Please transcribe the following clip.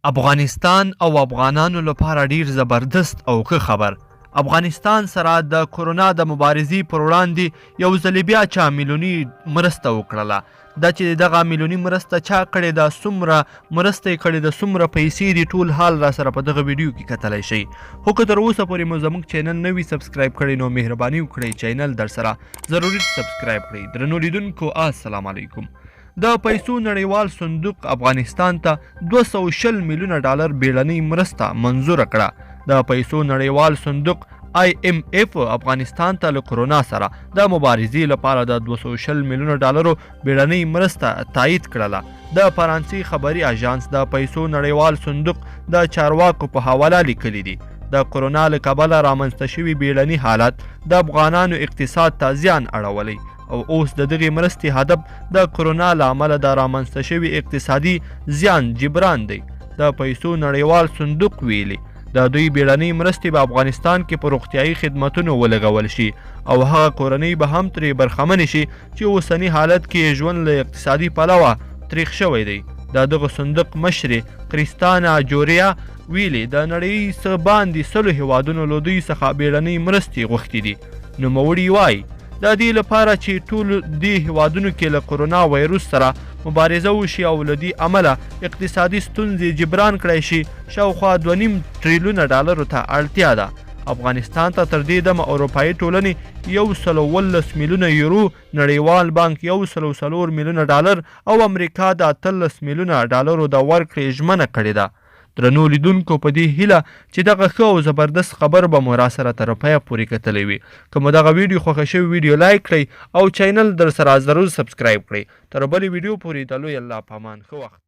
افغانستان او افغانانو لپاره ډیر زبردست او ښه خبر. افغانستان سره د کرونا د مبارزې پر وړاندې یو ځل بیا چا میلیوني مرسته وکړله. دا چې دغه میلیوني مرسته چا کړې ده، څومره مرسته یې کړې ده، څومره پیسې دي، ټول حال را سره په دغه ویډیو کې کتلی شئ. خو که تر اوسه پورې مو زموږ چینل نه وي سبسکرایب کړی نو مهرباني وکړئ چینل در سره ضروري سبسکرایب کړئ. درنو لیدونکو السلام علیکم. د پیسو نړیوال صندوق افغانستان ته 220 میلیونه ډالر بیړنۍ مرسته منظوره کړه. د پیسو نړیوال صندوق آی ایم ایف افغانستان ته له کرونا سره د مبارزې لپاره د 220 میلیونه ډالرو بیړنۍ مرسته تایید کړله. د فرانسې خبري اژانس د پیسو نړیوال صندوق د چارواکو په حواله لیکلي دي، د کرونا له کبله رامنځته شوي بیړني حالت د افغانانو اقتصاد ته زیان اړولی او اوس د دغې مرستې هدف د کرونا له امله د رامنځته شوي اقتصادي زیان جبران دی. د پیسو نړیوال صندوق ویلي، د دوی بیړنۍ مرستې به افغانستان کې په روغتیایي خدمتونو ولګول شي او هغه کورنۍ به هم ترې برخمنې شي چې اوسني حالت کې یې ژوند له اقتصادي پلوه تریخ شوی دی. د دغه صندوق مشرې کریستانا جوریا ویلي، د نړۍ څه باندې 100 هیوادونو له دوی څخه بیړنۍ مرستې غوښتې دي. نوموړي وايي، د دې لپاره چې ټولو دې هیوادونو کې له کرونا ویروس سره مبارزه وشي او له دې امله اقتصادي ستونزې جبران کړای شي، شاوخوا 2.5 ټریلیونه ډالرو ته اړتیا ده. افغانستان ته تر دې دمه اروپایي ټولنې 117 میلیونه یورو، نړیوال بانک 104 میلیونه ډالر او امریکا د 18 میلیونه ډالرو د ورکړې ژمنه کړې ده. درنو لیدونکو په دې هیله چې دغه ښه او زبردست خبر به مو راسره تر پایه پورې کتلی وي. که مو دغه ویډیو خوښه شوې ویډیو لایک کړئ او چینل درسره ضرور سبسکرایب کړئ. تر بلې ویډیو پورې د لوی الله په امان. ښه وخت.